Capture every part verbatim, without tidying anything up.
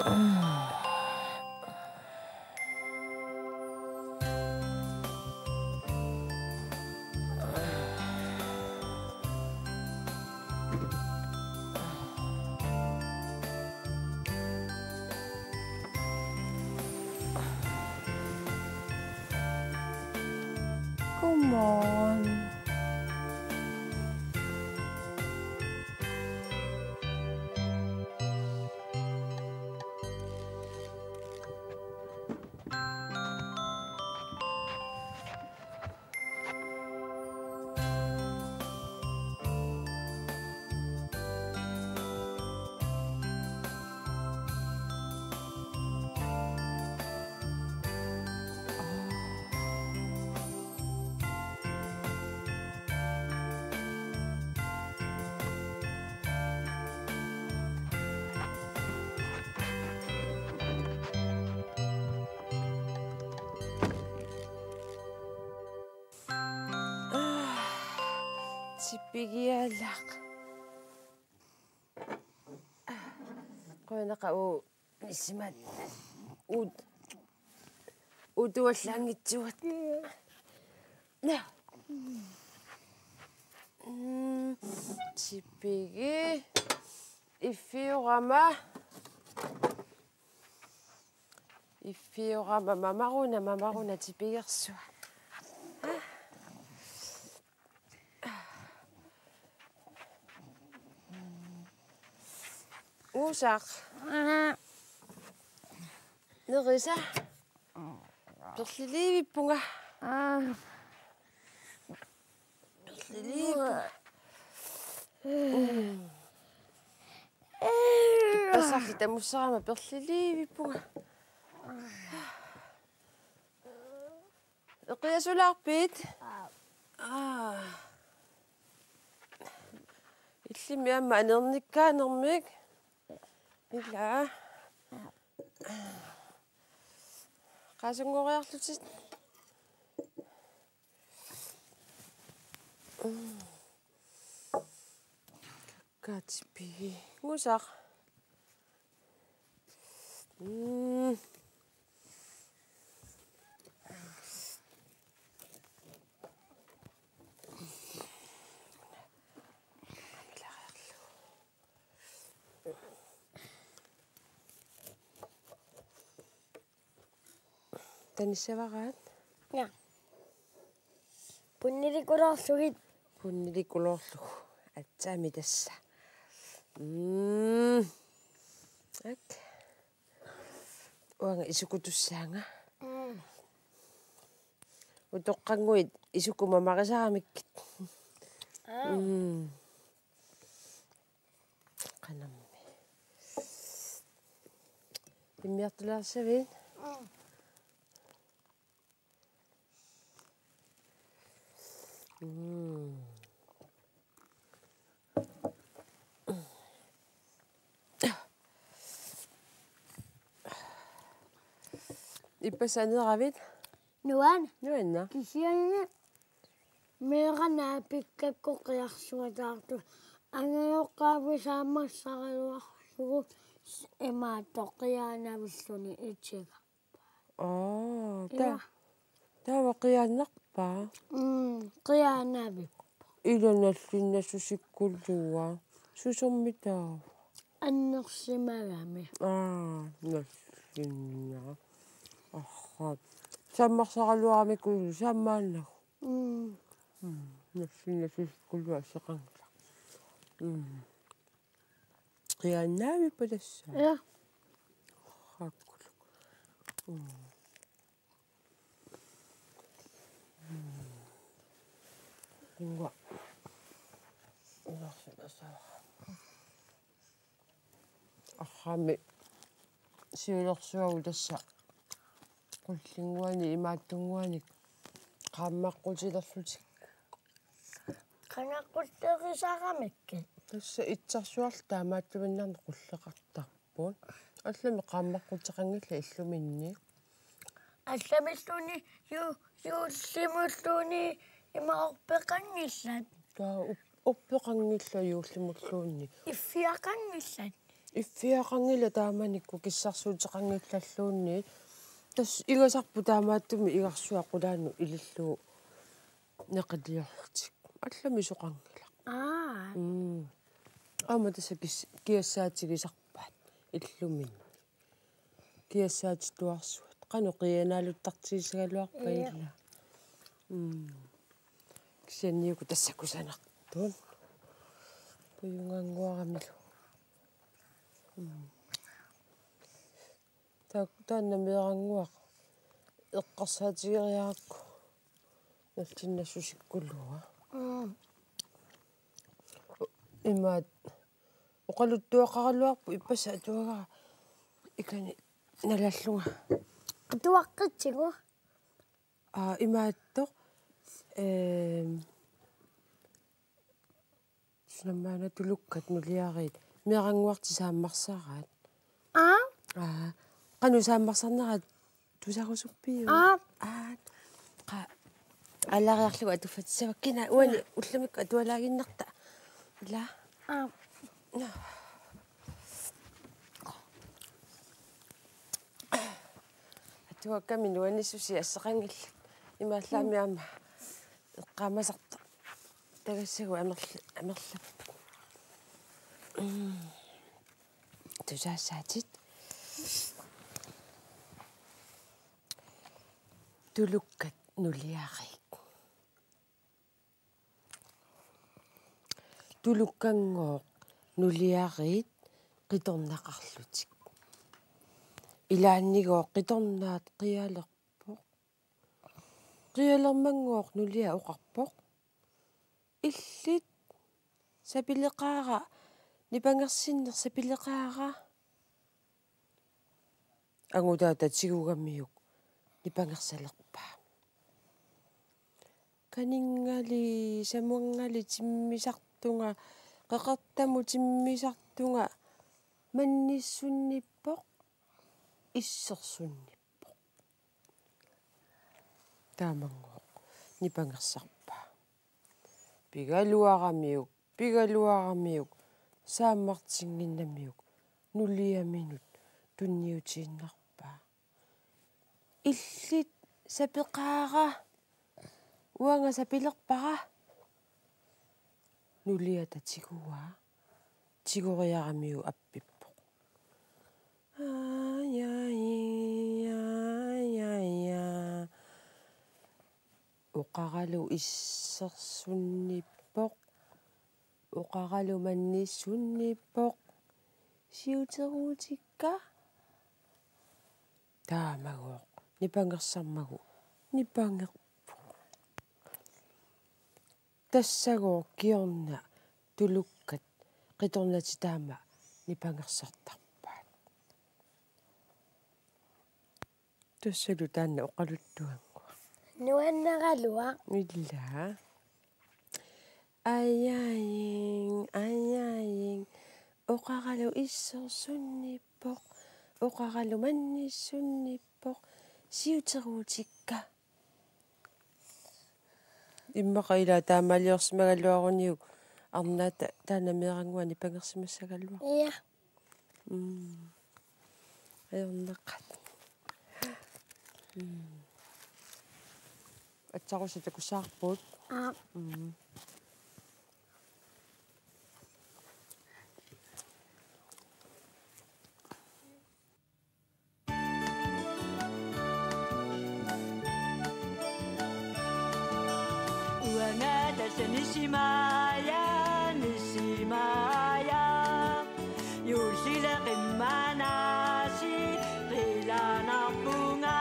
Come on. Tipigialaq. Qujanaq uu. Isimat. Ut. Utuallaanngitsuat. Mm, tipigi. Iffiorama. Iffiorama mamaruna, mamaruna tipigersua. Uusaq. Nerisa. Perliliivippunga. Perliliivippunga. Ippassaq tamussaama perliliivippunga. Eqiasulaarpit? Aap. Aa. Illimmi aamma anernikkaanermik. Ila. Qaasunngoriarlutit. Kaatipigingusaq. Mm. Tanissavaraat? Ja. Punnilikuloorlugit. Punnilikuloorlugu. Aatsaammi tassa. Mm. Ak. Uanga isukutussaanga. Mm. Utoqqannguit isukumamarisaramik. Aa. Mm. Qanammi. Immiartulaassavit? Mm. Mm. Ippassaq aneravit? Nuan. Nuanna. Kisianni meeraq naapikkakku qiarsuataartoq. Angajoqqaavit saammarsaraluarlugu imaattoq qiaanavilluni itiga. Aa, ta-, ja. Taava qiaannarpa? Mm, qiaanavippoq. Ila nallinnasusikkulua. Susormi taava? Annersimagami. Aa, nallinnaq. Aha. Saammarsaraluaramikku saammaannagu. Mm. Mm, nallinnasusikkulua seqanngilaq. Mm. Qiaannavippa tassa? Ja. Qaakkulu. Mm. Mm. Uanga. Uanga tassa. Arraammi siulersuagut tassa qullinnguanik imaattunnguanik qaammaqqutilerlutik. Qanaqquterisaramikkit? Tassa itsarsuarlu taamaattuinnarnik qulleqartarput. Allamik qaammaqqutseqanngillat illuminni. Allamilluunniit ju-, juullimulluunniit ima orpeqanngillat. Taava up-, orpeqanngillat juullimulluunniit. Iffiaqanngillat. Iffiaqanngilaq taamanikkut kissarsuuteqanngillalluunniit. Tassa igasarput taamaattumik igarsuaq qulaanut ilillugu neqiliorlutik. Allamik soqanngilaq. Aa. Mm. Aamma tassa kis-, kiassaatigisarpaat illuminni. Kiassaatittuarsuat. Qanoq qianaaluttartigissagaluarpat. Ja. Ila. Mm. Kisianni uku tassa kusanartut. Pujungannguaramilu. Mm. Ta-, taanna meerannguaq eqqarsaatigeriarakku nallinnassusikkuluunga. Mm. Imaat oqaluttuaqaraluarpoq ippassaq atuagara ikani nalallunga. Atuaqqitsigu? Aa, imaattoq, ehm, suna maanna tulukkat nuliariit meerannguartik saammarsaraat. Aa? Aa, qanoq saammarsarneraat tusarusuppiuk? Aa. Aa, qa-, aalariarlugu atuffassavara kina uani ullumikkut atualaaginnarta. Ila. Aa. Atuakkami nuannissusia asseqanngillat. Imaallaammi aamma eqqaamasartoq. Tagassagut amerl-, amerlappoq. Mm. Tusaassaatit. Tulukkat nuliariit. Tulukkanngooq nuliariit qitornaqarlutik. Ilaannigooq qitornaat qialerpoq. Qialermanngooq nulia oqarpoq: Illit sapileqaara, nipangersinneq sapileqaara. Angutaata tigugamiuk nipangersalerpaa. Kaninngali, samunngali timmisartunga, qeqertamut timmisartunga, mannissunnippoq, issersunnippoq. Taamanngoq nipangersarpaa. Pigaluaramiuk, pigaluaramiuk, saammartinnginnamiuk, nuliaminut tunniutiinnarpaa. Illit sapeqaara, uanga sapilerpara. Nuliata tiguaa, tigoriaramiuk appippoq. Aajaajiing, aajaajiing. Oqaralu issersunnippoq. Oqaralu mannissunnippoq. Siuteruutikka. Taamagooq nipangersarmagu nipangerpoq. Tassagooq kingorna tulukkat qitornatik taama nipangersartarpaat. Tassalu taanna oqaluttuannguaq. Nuannaraluaq. Ila. Aajaajiing, aajaajiing. Oqaralu issersunnippoq. Oqaralu mannissunnippoq. Siuteruutikka. Immaqa ila taamaaliorsimagaluaruniuk arnaata taanna meerannguaq nipangersimassagaluaq. Ja. Mm. Ajornaqaaq. Mm. Aatsaat takussavarput. Aa. Mm. Uanga tassa nisimaaja, nisimaaja. Juullile qimmanaasiit qilanaarpunga.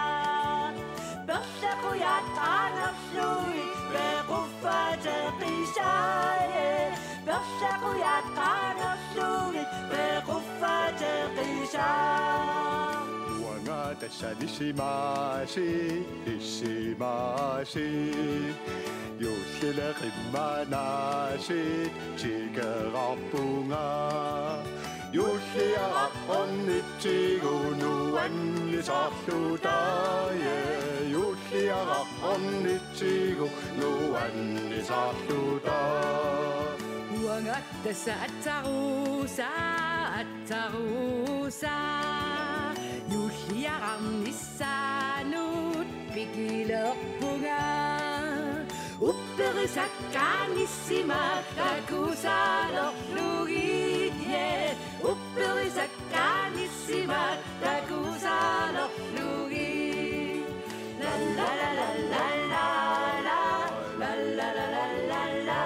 Perlaqujat qaangerlugit pequffateqisaaje. Perlaqujat qaangerlugit pequffateqisaa. Uanga tassa nisimaaja, nisimaaja. Juullile qimmanaasiit tikeraarpunga. Juulliaraq ornitsigu nuannisarluta, ja. Juulliaraq ornitsigu nuannisarluta. Uanga Tassa aatsaat, aatsaat, juulliarnissaanut pikilerpunga. Upperisakkaanissima takusaalerlugit, yeah. Upperisakkaanissima takusaalerlugit. La la la la la la la. La la la la la la.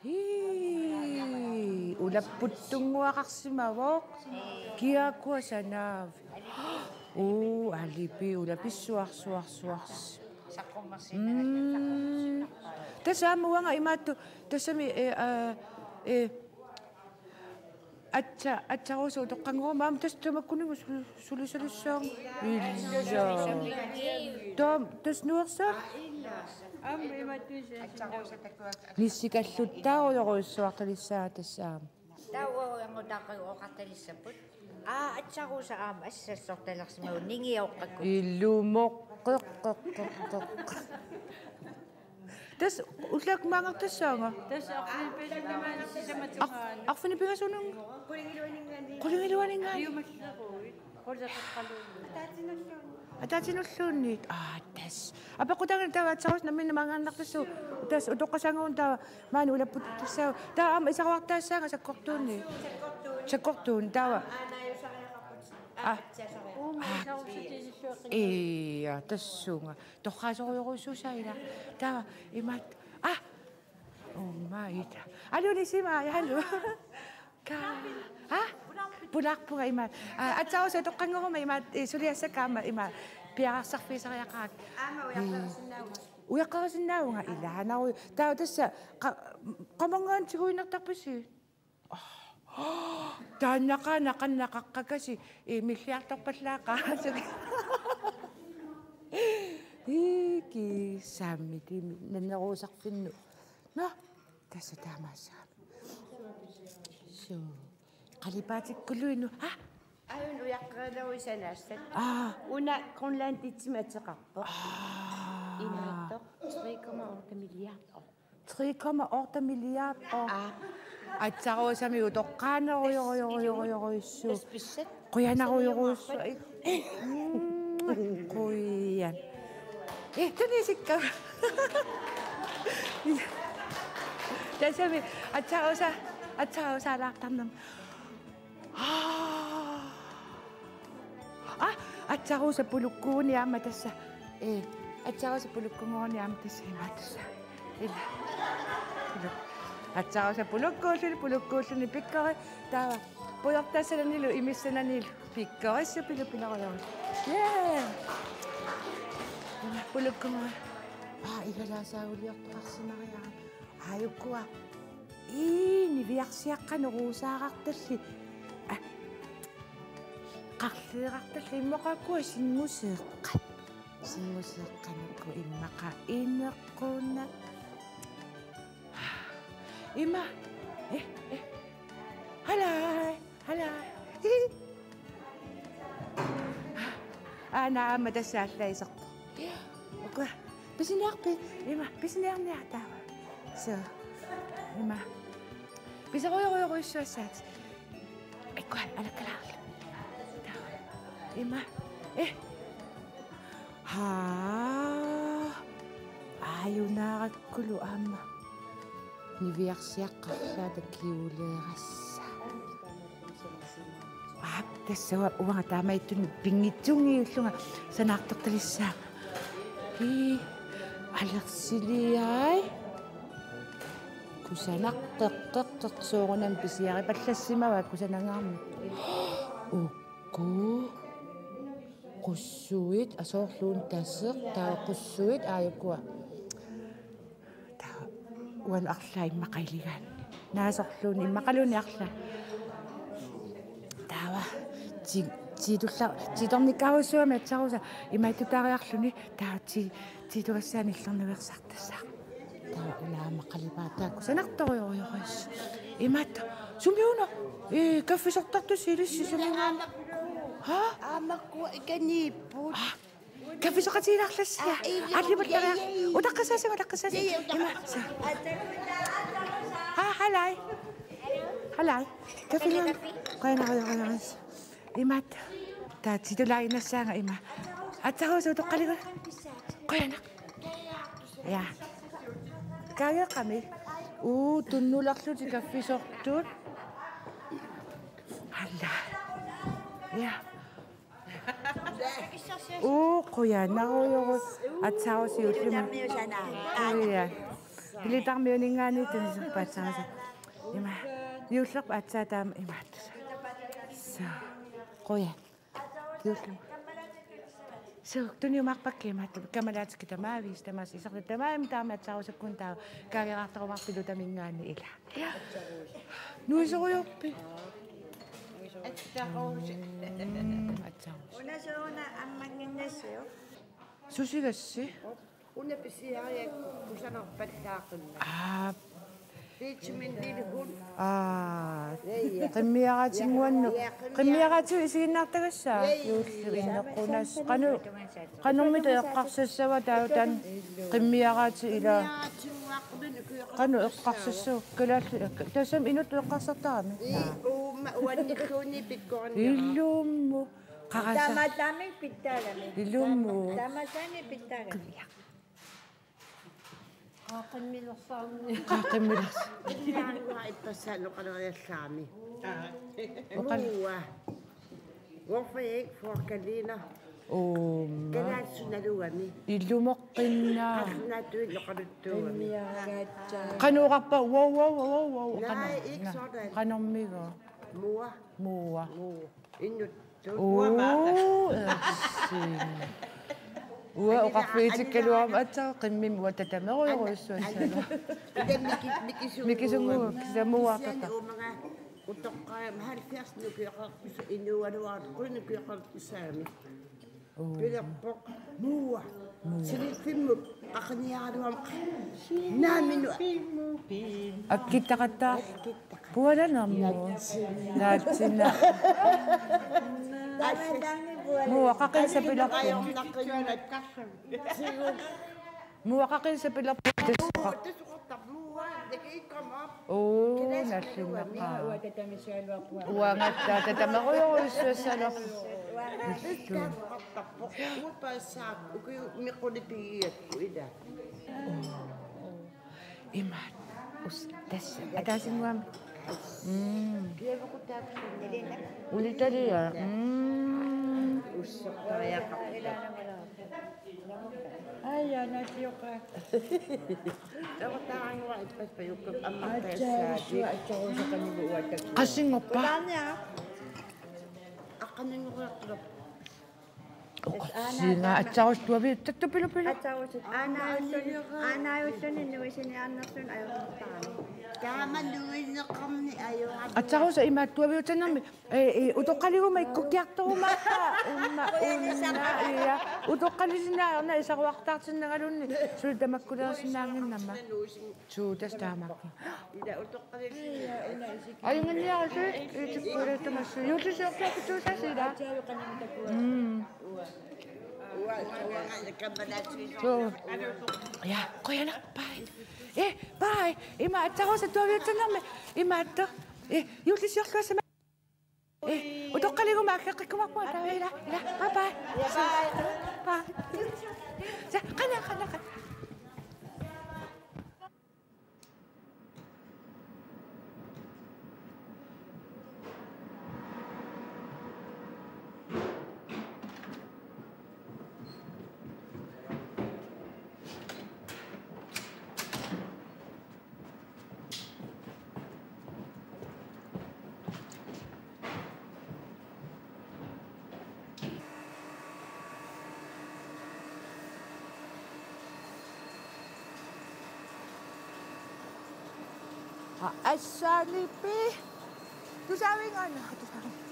Hii, ulapputtunnguaqarsimavoq. Kiaakkuat sanaavi. Uu, alipi, ulapissuarsuarsuarsi. Mm. Tassa aamma uanga imaattoq, tassami, eh, eh, eh, aatsaat, aatsaat Rosa utoqqanngormat aamma tassa tamakkuninnga su-, sulisalissaanga. Illa. Taava, tassa nuersaaq. Nissikalluttaarujorujussuartalissaanga tassa aamma. Taava uagut angutaaqagut oqartalissapput. Aa, aatsaat Rosa aamma assassortalersimagu ningiaqqakkut. Illumoq, qeq, qeq, qeq, qeq. Tassa ullaakkut maangartassaanga. Tassa arfineq-pingasunik. Ar-, arfineq-pingasunik. Qulingiluaninngaanniit. Ataatinulluunniit. Aa, tassa. Apeqqutaanngilaq taava aatsaat Rosa nammineq maangaannartassaaq. Tassa utoqqasaangakkut taava maani ulapputtussaaq. Taava aamma isaruartaassaanga sakkortuunniit. Sakkortuunniit taava. Aa. Aa. Ija, tassunga. Torraasorujorujussuussaaq ila. Taava imaattoq. Aa. Uummaaq ita. Aluu, Nissimi, ja, aluu. Ka-, ha? Pulaarpunga ima. Aa, aatsaat Rosa utoqqanngormat ima, eh, suliassakka aamma ima piareersarfigisariaqarami. Aamma ujaqqerisinnaavunga. Ujaqqerisinnaavunga ilaanaru. Taava tassa qa-, qamanngaannik tiguinnartarpisi? Taannaqa naqannaqaqqakasi, eh, milliartorpallaaqaasi. Iki saammi timi nanneruusarfinnut. Nå, tassa taamaassaaq. Suu. Qalipaatikkulluinnaq. Ah? Aajuna ujaqqerileruit sanaassat. Aa. Una Grønlanditsimik ateqarpoq. Aa. Imaattoq tre komma otte milliard år. Tre komma otte milliard år. Aa. Aatsaat Rosamik utoqqaanerujorujorujorujussuaq. Tassa pissat. Qujanarujorujussuaq. Mm, qujan. Eh, tunisikka. Tassami aatsaat Rosa, aatsaat Rosa alaartarnermi. Aa, aatsaat Rosa pulukkuuguni aamma tassa. Eh, aatsaat Rosa pulukkuuguni aamma tassa ima tassa. Ila. Puluk-, aatsaat Rosa pulukkuulluni, pulukkuulluni pikkori. Taava pujortassananilu, imissananilu. Pikkorissut pilupilorujoorlugit. Yeah. Pulukkuuguni. Aa, igalaasaaguliortoqarsimariarami. Aajukua. Ii, niviarsiaqqat nuruusaarartallit. Aa, qarleerartallit immaqa ukua singuseeqqat. Singuseeqqat nuku immaqa inequnaq. Ima. Eh, eh. Halai, halai. Aana aamma tassa allaasarpoq. Ukua. Pisiniarpit? Ima, pisiniarniartaava. Suu. Ima. Pisarujorujorujussuassaat. Ikkua, alakkalaarli. Taava. Ima. Eh. Haa. Aajunaarakkulu aamma. Niviarsiaqqat arlaata kingulleerassaaq. Aap, tassa uanga taamaattunut pinngitsunngiullunga sanaartortalissaanga. Ii, alersiliai. Kusanaq, qeq, qeq, qeq, soorunami pisiaripallassimavaat kusanangaarmik. Uku. Qussuit, aa, soorluuna taseq, taava qussuit, aajukua. Taava uanga arlaat immaqa iligaanni. Naasorluunniit immaqaluunniit arlaat. Taava ting-, Tiitulla-, tiitornikkaarujussuugami aatsaarusaq imaattutaariarluni taava ti-, tiitugassaani illernuersartassaaq. Taava una aamma qalipaat taakku sanartorujorujussuuvoq. Imaattoq. Sumiuna? Ee, kaffisortartusi ilissi sumiuna? Haa? Aamma kua ikaniipput. Aa, kaffisoqatigilaarlassia. Aa, illu. Allimattariaq. Utaqqisaassaagut, utaqqisaassaagut. Ima. Aa, halai. Halai. Kaffilan. Qujanaq, qujanaq, qujanaq. Imaattoq. Taava tiitulaaginnassaanga ima. Aatsaarusaq utoqqaligu. Qujanaq. Ja. Kaageeqqami. Uu, tunnulerlutik kaffisortut. Alla. Ja. Uu, qujanarujorujussuaq. Aatsaarusaq juullimi. Uu, ja. Pilitarmiuninngaanniit tuniserput aatsaarusaq. Ima. Juullerput aatsaat taama imaattoq. Suu. Qujan. Juullimi. Suu, tuniumaarpakka imaattoq. Kammalaatikkut tamaavisa tamaasa isertut tamaasa taama aatsaarusakkunnut taava kaageeraartarumaarput ilutaminngaanniit ila. Nuisorujoorpit? Aatsaarusaq. Mm, aatsaarusaq. Una sooruna ammannginnassiuk? Susigassi? Una pisiariakku kusanarpallaaqimmat. Aa. Vitamin D-hund. Aa. Ja, ja. Qimmiaraatinnguannu. Ja, qimmiara-, qimmiaraatigut isiginnaartagassaa. Ja, ja. Juulli inneqqunas. Qanoq, qanormita eqqarsassava taava taanna qimmiaraatigut ila. Qimmiaraatigut uaqqulin ukiuqartussaavat. Qanoq eqqarsassava? Kalaallit, tassami inuttut eqqarsartarami. Ii, uuma uannilluunniit pikkorinniaraq. Ilummu. Qarasa. Tamatami pitsaagami. Ilummu. Tama-, tamatami pitsaagami. Qimmilersaarni. Qaa, qimmilersaarni. Qimmilersaarni. Ippassaq oqaleriallaarami. Oqal-. Muua. Uorfiik forkalina. Uuma. Kalaallit sunalugami. Ilumoqqinnaa. Qallunaatuinnaq oqaluttuugami. Qanoq oqarpa? Wow, wow, wow, wow. Qanoq-. Naaj, ikke sådan. Qanormigooq? Muua. Muua. Muua. Innuttut. Uu, ersin. Uanga oqarfigitikkaluarama aatsaat qimmimi uanga tatamerujorujussuassaanga. Ila miki-, mikisunnguugamik. Mikisunnguugamik, kisianni muua. Kisianni uumanga utoqqaat halvfjerds ukioqartussat inuugaluartut, qulinukioqartussaagami. Uu. Pilerpoq muua. Muua. Sinilfimmut qaqiniaraluarmat. Naamik. Akkittaqattaarpoq. Pualanermut. Naatsina. Muua, qaqinnissaq pilerpoq. Muua, qaqinnissaq pilerpoq. Uu, nallinnaqaaq. Uangattaaq tatamerujorujussuassalerpoq. Illu. Uanga paassaaq ukiut meqqulipigiakku ila. Imaat. Us-, tassa. Ataasinnguamik. Mm. Ulitalia. Mm. Aja, nasioka. Qasinngorpa? Oqarsinga aatsaarusuttuavi tattupilupilu. Aatsaarusut. Aanaavilluni, aanaavilluni nuisiniarnerluni ajornartarami. Taama nuineqarni ajorami. Aatsaarusaq imaattuaviutannermi. Ee, ee, utoqqaliguma ikkukkiartorumaarpaa. Umma, umma, ia. Utoqqalisinnaajorna isaruartaartinnagalunni. Suli tamakkuleersinnaannginnama. Suu, tassa taamaakku. Ajunngilaq, itikkuulettamassu. Juullisiorluarpit tuusaasi ila. Mm. Suu. Ja, qujanaq, bye. Eh, bye. Ima aatsaarusuttuavi aatsaannguamik. Imaattoq. Eh, juullisiorluassama. Eh, utoqqaliguma akeqqikkumaarpunga taava ila, ila. Bye bye. Bye. Bye. Ja, qanoq, qanoq, qanoq. Aa, assaaniippi. Tusaavinnga una, tusaavinnga.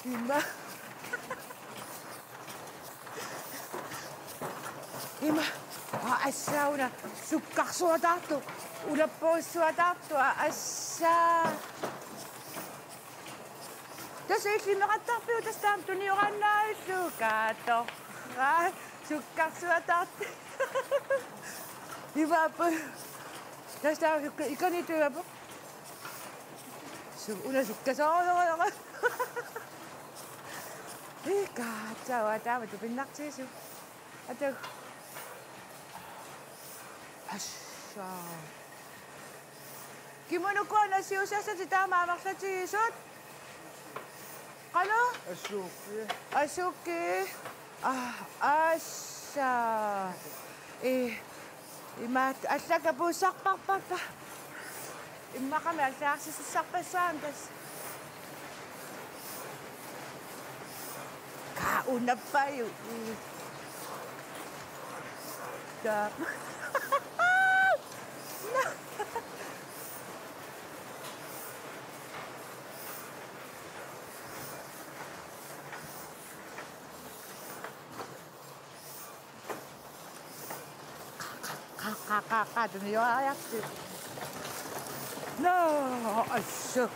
Ima. Ima. Aa, assauna. Sukkarsuataartoq. Ulappuussuataartoq. Aa, assaa. Tassa illimmi qattarpiu tassa taama tunioraannaallu kaatto. Aa, sukkarsuataartoq. Ivaappu. Tassa taama sukka-, ikani tuivaappu. Su-, una sukkasoorujussuaq. Ika, taava taama tupinnartigisoq. Atak. Assa. Kimunukua nassiussassatit taama amerlatigisut? Qanoq? Assuukki. Assuukki. Ah, assa. Eh, imaat allakka puussarparpakka. Immaqami allagarsisussaarpassuarnik tassa. Kaa unappaju. Taa. Qa, qa, qa, qa, tunioraariarsi. Naa, assut.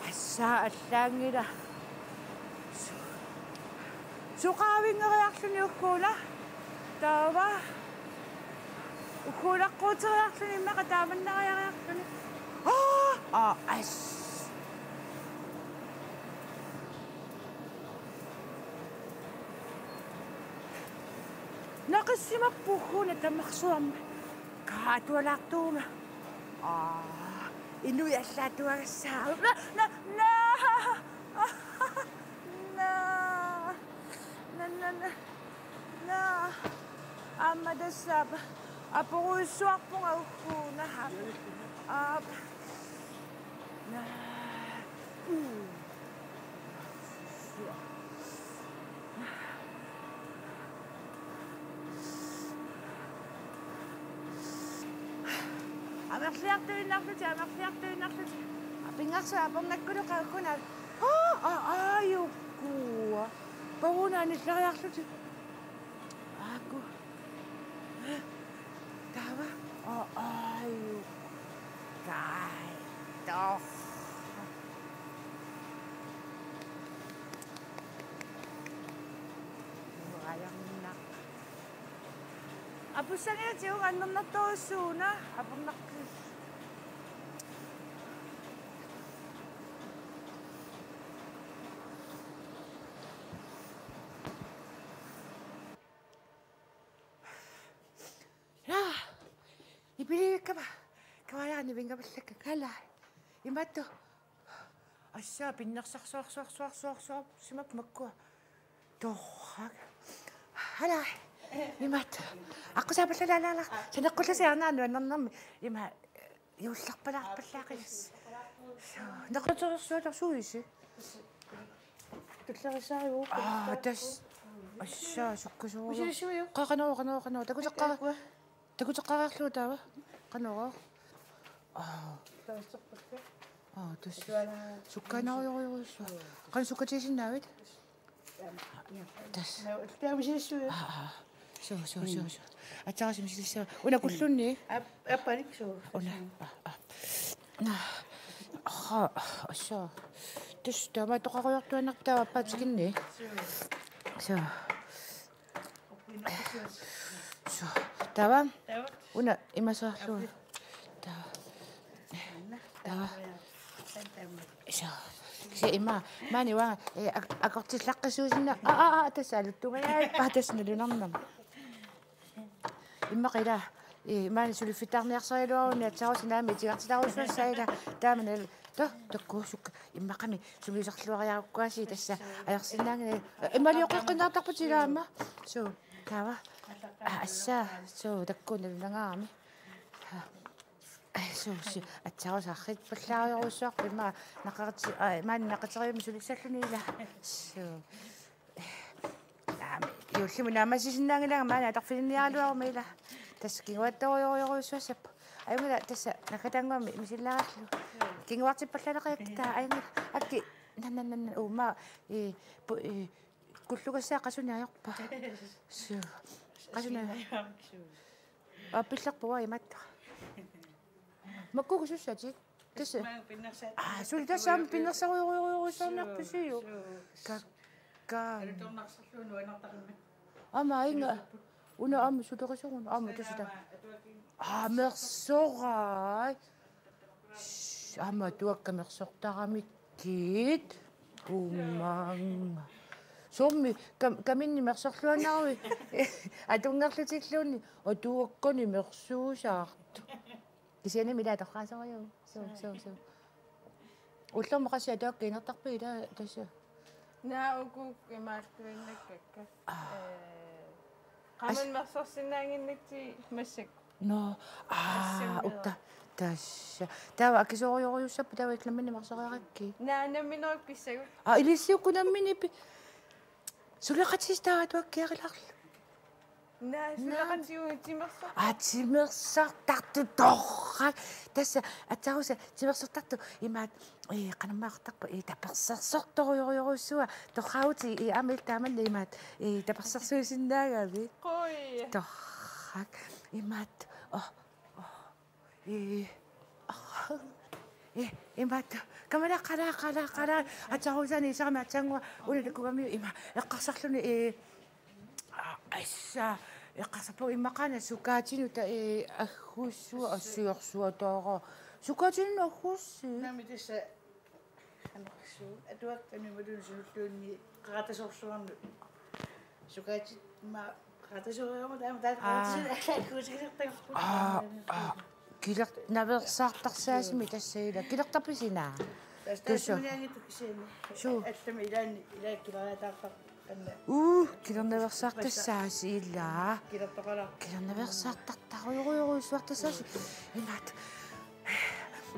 Assa allaanngilaq. Su-, suqaavinngeriarluni ugguuna. Taava. Ugguulaqquuteriarluni immaqa taamannariariarluni. Aa, aa, as. Naqissimappoq ugguuna tamarsuarmi. Kaatualaartuuma. Aa, inuit allaat tuagassaaq. Na, na, na. Na. Na, na, na. Na. Aamma tassa aporujussuarpunga ugguuna. Aap. Na. Mm. Amerliartuinnarlutik, amerliartuinnarlutik. Pingaartumik apornakkulukku ugguuna. Aa, aa, aajukkua. Pavuuna anilleriarlutik. Aaku. Taava. Aa, aaju. Kaatto. Nuajarnak. Apussangiatigut annernertorujussuuna apornarput. Naa, ipilivikkama. Kavajaani vingavallakka kala. Imaattoq. Assaa pinnersarsuarsuarsuarsuarsuarsimap makkua. Torrak. Halai. Imaattoq. Aqqusaapallalaalaala. Saneqqullusi arnaannu annarnermi. Ima juullerpalaarpallaaqis. Neqatorsuatorsuisi. Tullerissaarivoq. Aa, tas. Assaa, sukkasuuvoq. Usilissuiu? Qa-, qanoq, qanoq, qanoq. Takuteqqara-, takuteqqariarlugu taava. Qanoq. Aa. Taasserpakka. Aa, tas. Atuala. Sukkaanarujorujussuaq. Qanoq sukkatigisinnaavit? Tas. Nau, taava usilissuiu? Aa, aa. Suu, suu, suu, suu. Atsarasi misilissava. Una kullunni? Ap-, appalik suu. Una. Aa, aa. Naa. Aa, assa. Tus taamaattoqarujoortuaannarpoq taava appaa tikinni. Suu. Suu. Taava. Taava. Una imasaarlu. Taava. Taava. Suu. Kisianni ima maani uanga, eh, ak-, akortillaqqissuusinnaavara. Aa, aa, aa, tassa aluttungajaappa tassa nalunarnama. Immaqa ila Ee, maani suliffittarniarsarigaluaruni aatsaarussi naamik itigartitarujussuassaanga taamani to takkuusuk immaqami sumiisarluariarukkuasi tassa ajorsinnaanngilaq imaaliorqeqqinnaartarput ilaama. Suu taava. Assa suu takkuuna nunangaarami. Ai suu si aatsaarussi arriippallaarujorujussuarput immaqa naqaritsi ai maani naqateriumi suliksalluni ila. Suu. Naamik, juullimi naammassisinnaanngilaanga maani atorfilinniaraluaruma ila. Tassa kinguaattorujorujussuassapput. Ajunngilaq tassa nakkataannguami misilaarallu. Kinguartippallaaleqiakka taa ajunngilaq. Akki nannan nannan uuma i pu- i kullugassaa qasuni ajorpa. Suu. Qasuni. Appillerpua imatta. Makkuugusussatit. Tassa. Maanga pinnersaat. Aa, suli tassa aamma pinnersarujorujorujussuarniarpisiuk. Suu. Kakkaak. Alutornarsarlugu nuannertaqimmat. Aamma inga una aamma suleqisugun aamma tassa. Aa, mersorai. Aamma atuakka mersortaramikkit. Uummaannga. Summi kam- kaminni mersorluannarui. Atungerlutilluunniit atuakkani mersuusaartut. Kisianni ila torraasorujuk. Suu, suu, suu. Ullormi qassit atuakkat inertarpigit ila tassa? Naa uku imaattuinnakkakka. Ee, qaammammi mersorsinnaannginnatsigit massakkut. Nå, aa, assammi utta. Tassa. Taava akisoorujorujussuupput taava illit namminneq mersoriarakkit. Naa namminneq pissagut. Aa, ilissiukkut namminneq pi- suleqatissi taava atuakkiarilaarlugit. Naa, suleqatigut timersortartut. Aa, timersortartut torrak. Tassa, aatsaarussi timersortartut imaat, ee, qanormaartarput, ee, tapersersortorujorujorujussuaq. Torraavutit, ee, aamma illit taamanna imaat, ee, tapersersuisinnaagavit. Qoi. Torrak. Imaat, oh, oh. Ee, ah, ee, imaat, kamala, qala, qala, qala. Aatsaarussi iserami aatsaannguaq, una takkugamiuk ima, eqqarsarluni, ee, aa, assa, eqqarsarpunga immaqaana sukaatinut, ee, aggussua, assiorsuataara. Sukaatinut aggussi. Naamik tassa, anersu, atuakkanik imaluunniit sunulluunniit, qaratasorisorsuarnut. Sukaatit ima, qaratasorisorsuarmut, taama, taama, aa, qaratasorisorsuarmut, kuusigisartagarput. Aa, aa. Kiler-, naveersaartarsaasimi tassa ila. Kilertarpisi ina? Tassa tusu. Tassanianngitsukkut kisianni. Suu. Allami ilaanni, ilaa kileriataartarpoq. Anna. Uu, kilernaveersaartassaasi ila. Kilertoqalaarpoq. Kilernaveersaartartarujorujorujussuartassaasi. Imaat.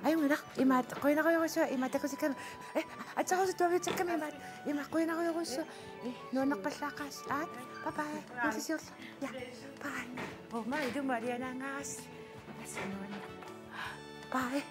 Ajunngilaq, imaat, qujanarujorujussuaq, imaat, takusikkami. Ee, aatsaarussi tuaviutsikkami, imaat, imaat, qujanarujorujussuaq. Ee, nuannerpallaaqaasi. Aat, bye bye. Nuutsisiorlu. Ja, bye. Uuma, ilumut alianaanngaassi. Tassa nuanneq. Bye.